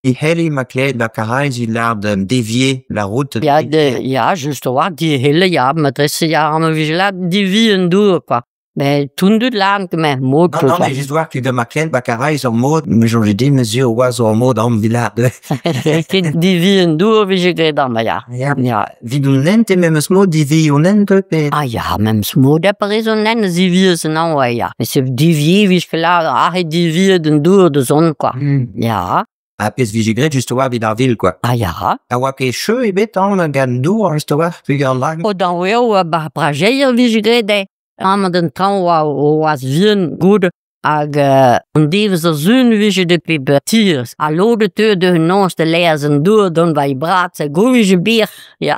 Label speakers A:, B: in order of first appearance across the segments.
A: Heli ma klevet ba Karaez il lâr da dévier la route.
B: Ja, de, ja, just a-walc'h, dihelle, ya, matrese ya, amañ 'vije lâret divi an dour kwa. Met tout an dud 'lârent ket met mod
A: Non, non, mais just war ket ma klevet ba Karaez ur mod, me soñje din neuze oa zo ur mod amañ evit lâret
B: Ket divi an dour 'vije graet amañ, ya.
A: Ya.
B: Ya.
A: Evit an hent eo memes mod divi an hent pe
B: Ah ya, memes mod ha pa rez an hent a ziviez anezhañ, ouais, ya. Mais c'est divier 'vije ket lâret aze diviet an dour da zont kwa. Ya.
A: Ha pezh 'vije graet just a-walc'h evit ar vil kwa.
B: Ah ya.
A: A oa ket cheu ebet amañ gant an dour just a-walc'h peogwir an lag.
B: O dañ eo 'ba ar prajeier 'vije graet eo. Amañ d'an traoñ oa oa vihan goude hag an devezh ar sun 'vije da pep tiez. Ha lod a teu deus an noz da laezh an dour dont war e brad, gour 'vije bir, ya.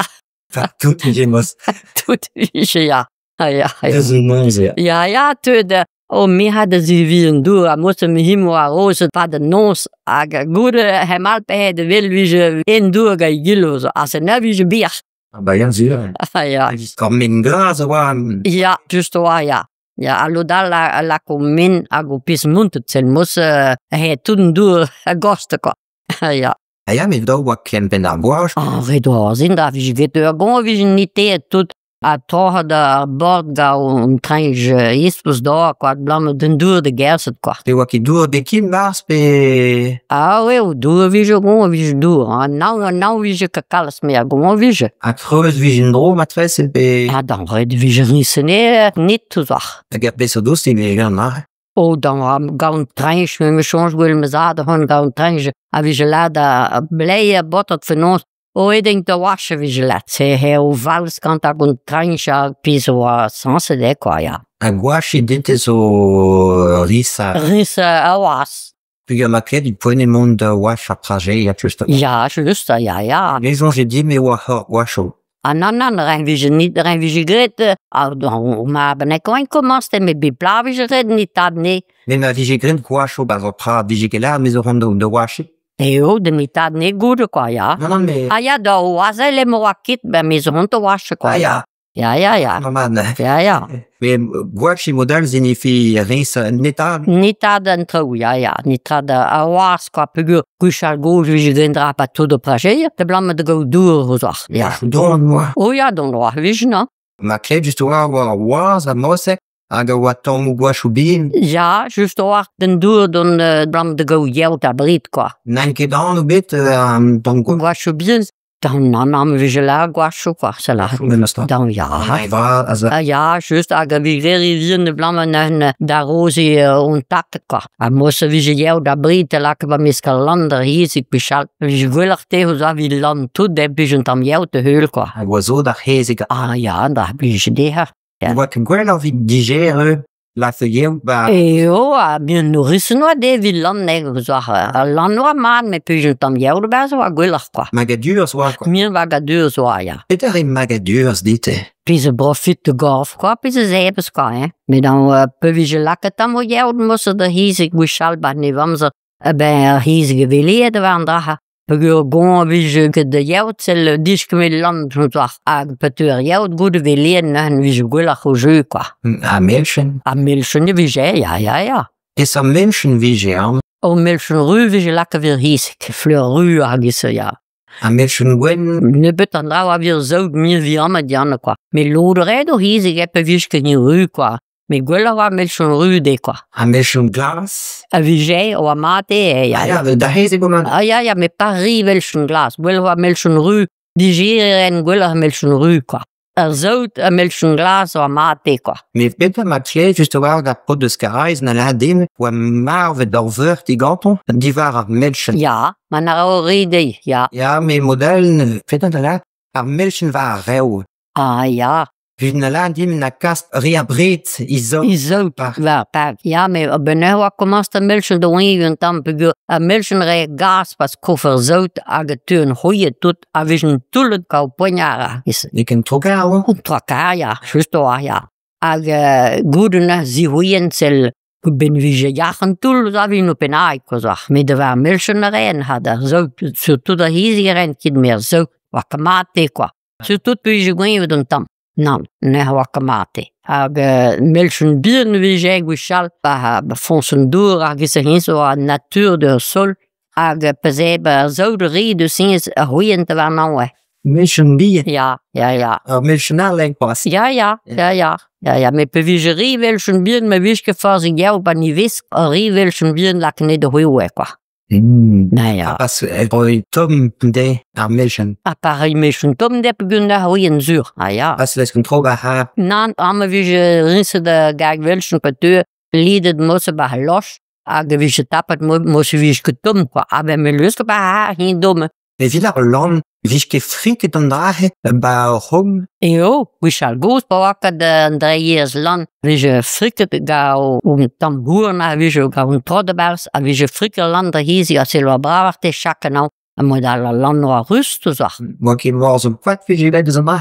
A: Tout 'vije moz.
B: Tout 'vije ya. Ah ya, ya.
A: Deus an noz ya.
B: Ya, ya, teu da o mirc'had da zeviñ an dour ha mod-se me oa arrozet 'pad an noz hag goude hemañ pec'hed evel 'vije en dour gant egile zo ha se na vije bir.
A: Ah bah bien sûr.
B: Ah ya.
A: Ur men glas a oa.
B: Ya, just a oa ya. Ya, ha lod all a lako men hag o pezh montet sell mod-se eh tout an dour a-gost kwa. Ya.
A: Ah ya, met dav oa kempenn ar gwaz.
B: Ah, ret oa sin da vije bet ur goñ 'vije niteet tout ha troc'het ar bord gant an trañj ispos d'ober kwa abalamour d'an dour da gerzhet kwa.
A: Pe oa ket dour bet ken 'barzh pe...
B: Ah oui, dour a vije goñ a vije dour. An naon an naon 'vije ket kalz met ar goñ a vije.
A: Ha treuz 'vije en-dro matrese pe...
B: Ah dañ ret e vije riñsenet net tout war.
A: Hag ar peseurt dost e vije gant aze?
B: Oh dañ gant trañj me 'soñj gwell ma zad a-hont gant trañj a vije lâret ar bleiz a baotred fenoz O edint a-walc'h e vije lâret se eo vals gant ar gontrañj ar pezh a oa sañset eo kwa ya.
A: Ha gwashit dit zo riñsañ.
B: Riñsañ a-walc'h.
A: Peogwir ma klevet poent eo mont da wash ar prajeier just.
B: Ya, just, ya, ya.
A: Me 'soñje din e oa ur gwashoù.
B: Ah nann, nann, reñ 'vije nit, reñ 'vije graet ah ma benn koañ komañs met bep bloaz 'vije graet nitad 'ne.
A: Met ma vije graet gwashoù 'barzh ur prad 'vije ket lâret me zo c'hoant da washiñ.
B: Eo, da mitad ne goude kwa, ya.
A: Non, non, mais...
B: Ah ya, da oazel emañ oa ket, ben me zo hont o wash kwa.
A: Ah ya.
B: Ya, ya, ya.
A: Normal.
B: Ya, ya.
A: Mais gwash e modal signifie riñs netad.
B: Netad an traoù, ya, ya. Netad a oaz kwa, peogwir gwechall gozh 'vije den dra pa tout o prajeier, da blamet da gaout dour ouzhoc'h. Ya.
A: Don oa.
B: Oh ya, don oa, 'vije, non?
A: Ma klev just oa war oaz ha mosek hag a oa tammoù gwachoù bihan.
B: Ya, just a-walc'h d'an dour d'an blam da gaout yeot abred kwa.
A: N'aint ket anv bet an tamm
B: Gwachoù bihan, Daon nann, am vije lâret gwachoù kwa, ça lâret.
A: Memes tra.
B: Daon ya.
A: Ah
B: Ah ya, just hag a vije re vihan abalamour an da roziñ on taket kwa. Ha mod-se 'vije yeot abred da lakaat ba mesk al lann da hezeg gwechall. 'Vije gwelloc'h dezho saviñ lann tout hep 'vije un tamm yeot da heul kwa.
A: Hag oa sot ar c'hezeg.
B: Ah ya, da blije dezhañ.
A: Ne oa ket gwelloc'h evit digerer lakaat yeot ba...
B: Eo, ha bien nourrissen oa dezhe evit lann eo, Al lann oa mat met 'plije un tamm yeot e-barzh oa gwelloc'h kwa.
A: Magadurezh oa kwa.
B: Mir magadurezh oa ya.
A: Petra eo magadurezh dit-te?
B: Pezh a brofit da gorf kwa, pezh a zebrez kwa hein. Met an pa vije lakaet tamm o yeot mosse da hezeg gwechall 'ba nevez-amzer, eh ben ar hezeg a veleet war an dra. Peogwir goañ a vije ket da yeot sell diskouez lann war hag pa teu ar yeot goude veleet neuze 'vije gwelloc'h o jeu kwa.
A: Ha melchen?
B: Ha melchen e vije, ya ya ya.
A: Peseurt melchen 'vije amañ?
B: O melchen ruz 'vije lakaet war hezeg, fleur ruz hag e-se ya.
A: Ha melchen gwenn?
B: Nebeut an draoù a vir saout mui vihan dianañ kwa. Met lod a rae d'o hezeg hep e vije ket ruz kwa. Met gwelloc'h oa melchon ruz dezhe kwa.
A: Ha melchon glas?
B: A vije oa mat eo, ya.
A: Ah ya, da hezeg emañ.
B: Ah ya, ya, met pas re melchon glas. Gwelloc'h oa melchon ruz. Digerer gwelloc'h melchon ruz kwa. Ar saout ha melchon glas oa mat eo kwa.
A: Met petra ma klev just a-walc'h ar paotr deus Karaez na lâr din oa marvet ur veur digantañ diwar ar melchen.
B: Ya, ma na ra re dezhi, ya.
A: Ya, met mod-all, petra da lâr ar melchen war ar rev.
B: Ah ya.
A: Evit na lâr din na kas re abred he zaout.
B: He zaout, war pa. Ya, met a-benn eur oa komañs ar melchen da oeñv un tamm peogwir ar melchen 'rae gaz pas kof ar saout hag e teu an c'hwriet tout a vijent toullet kaout poagnar.
A: N'eo ket un tro-kar oa?
B: Un tro-kar, ya, just oa, ya. Hag goude neuze zic'houien sell benn 'vije yac'h an toull 'zo o pennaig kwa Met da war melchen a raen ha d'ar saout, surtout ar c'hizhier a raent ket met ar saout 'oa ket mat eo kwa. Surtout pa vije gweñvet un tamm. Nann, ne oa ket mat eo. Hag melchen bihan 'vije gwechall pa foñs an dour hag e-se zo an natur d'ur sol. Hag pa zebr ar saout re deus hennezh ar c'hwrient warnañ oa.
A: Melchon bihan.
B: Ya, ya, ya.
A: Ur melchon all eo c'hoazh.
B: Ya, ya, ya, ya, ya, ya. Met pa vije re velchon bihan ma vije ket forzh gaou pa ni vesk ar re velchon bihan lakaet anezhe da c'hwezh kwa. Na ya.
A: Pas e roe tomm dezhe ar melchon.
B: Ha pa ray melchon tomm dezhe peogwir ar c'hwrienn sur. Ah ya.
A: Pas vez an tro ar
B: Nann, amañ vije riñset gag velchon pa teu ledet mosse ba al loch hag e vije tapet mosse vije ket tomm kwa. Ah ben me leusket ba ar hin domm.
A: Evit ar lann, vije ket friket an dra-se ba ur c'hom.
B: Eo, gwechall gozh pa oa ket an drailherez lann vije friket gant un tamm houarn a vije gant un trot a-barzh a vije friket al lann da hiziv ha se oa brav te chak anezhañ. Ha mod all al lann oa rust eus ar.
A: Oa ket morzhol koad vije bet eus an dra.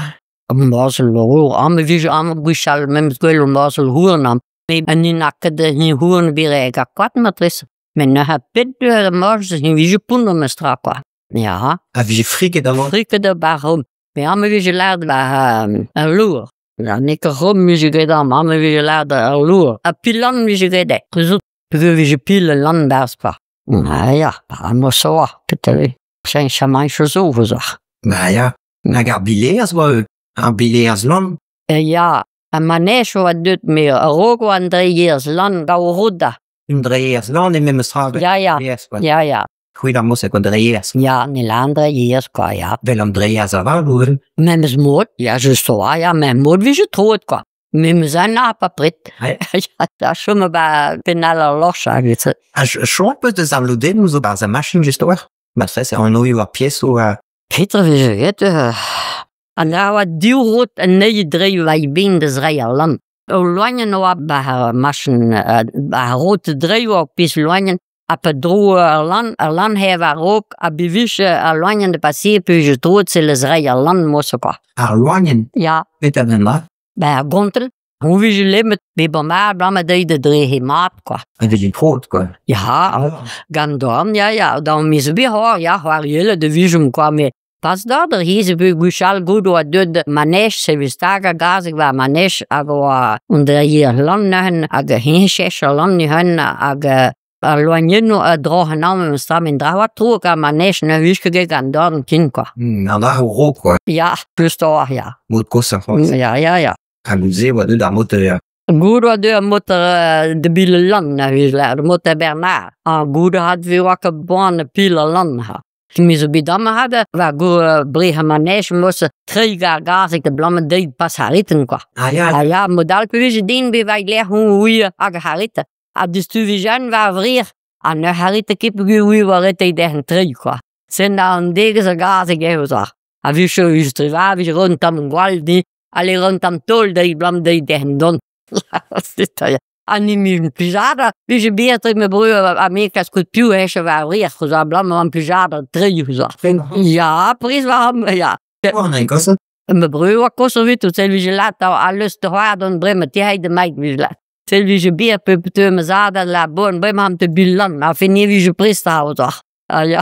B: Morzhol amañ vije amañ gwechall memes gwell ur morzhol houarn amañ. Met an hini n'a ket hini houarn ebet hag koad matrese. Met neuze pet morzhol e vije pounner memestra kwa. Ya.
A: A vije friket amañ.
B: Friket eo ba rum. Met amañ e vije lâret ba al loer. Ya n'eo ket rum vije graet amañ, amañ e vije lâret al loer. Ha pil-lann vije graet eo. Gouzout peogwir e vije pil al lann 'barzh kwa. Ah ya, ha oa, petra 'vez. Cheñchamantoù zo ouzhoc'h.
A: Ba ya. Nag ar bilerzh oa ar bilerzh lann.
B: Ya, ha manej oa deuet me a-raok oa an drailherez lann da rodañ.
A: Un drailherez lann eo memes tra.
B: Ya, ya. Ya, ya.
A: C'hwi ar mouse an drailherez.
B: Ya, ne lan drailherez kwa, ya.
A: Vel an drailherez aval,
B: Memes mod, ya, just oa, ya, memes mod vije troet kwa. Memes an ha papred. Da chom ba penal al loch hag
A: Ha chom peus deus ar lodennoù zo barzh ar machin just oa? Matrese an oioù ar piesoù a...
B: Petra vije get An a oa div rod anezhi dre war ben da zreiñ al lann. Ul loenenn oa ba ar machin ba ar rod dre oa pezh loenenn ha pa dro al lann, al lann he war-raok ha bevije al loenenn da paseal peogwir troet se da zreiñ al lann mosse kwa.
A: Ar loenenn?
B: Ya.
A: Petra den la?
B: Ba ar gontel. Ho vije lemmet bep an mab amañ dezhi da dre he mab kwa.
A: Ha vije troet kwa.
B: Ya, gant dorn, ya, ya, da miz bet c'hoar, ya, c'hoariellet da vijomp kwa, met pas da der hiz bet gwechall gout oa deuet manej, se vez stag a gazeg war manej hag oa an drailher lann neuze hag hen chech al lann neuze hag al loenennoù a dro an amañ memes tra met dra oa tro gant manej ne vije ket gant dorn ken kwa.
A: An dra ro kwa.
B: Ya, peus oa, ya.
A: Mod kosañ c'hoazh.
B: Ya, ya, ya.
A: Ha goude oa deuet ar moteur.
B: Goude oa deuet ar motor de bile lann a vez lâret, motor Bernard. Ha goude hat vi oa ket boan pil al lann ha. Me zo bet amañ had war go breha manej mosse treiñ ar gazeg da blammet dezhi pas hariten kwa.
A: Ah ya.
B: Ah ya, mod all pe vije den bet war lec'h hon hag harite. Ha deus vijan war vrir ha ne harite ket peogwir oui war ret derc'hen treiñ kwa. Sen an degez ar gazeg eo zo. Ha vije eus treva, vije ron tamm gwall di, alle ron tamm taol dezhi blam dezhi derc'hen don. Ha ni mi plijada, vije beat me breur a me kas ket piv eche war vrir, c'houz a blam an plijada treiñ c'houz. Ya, priz war ya.
A: Oa an kosa?
B: Me breur oa kosa vit, o sel vije lat a lust c'hoar don bremañ ti de maik vije lat. Sel vije bier pe teu me zad la bon bremañ am te bil lann, a fin vije prest a oa. Ah ya.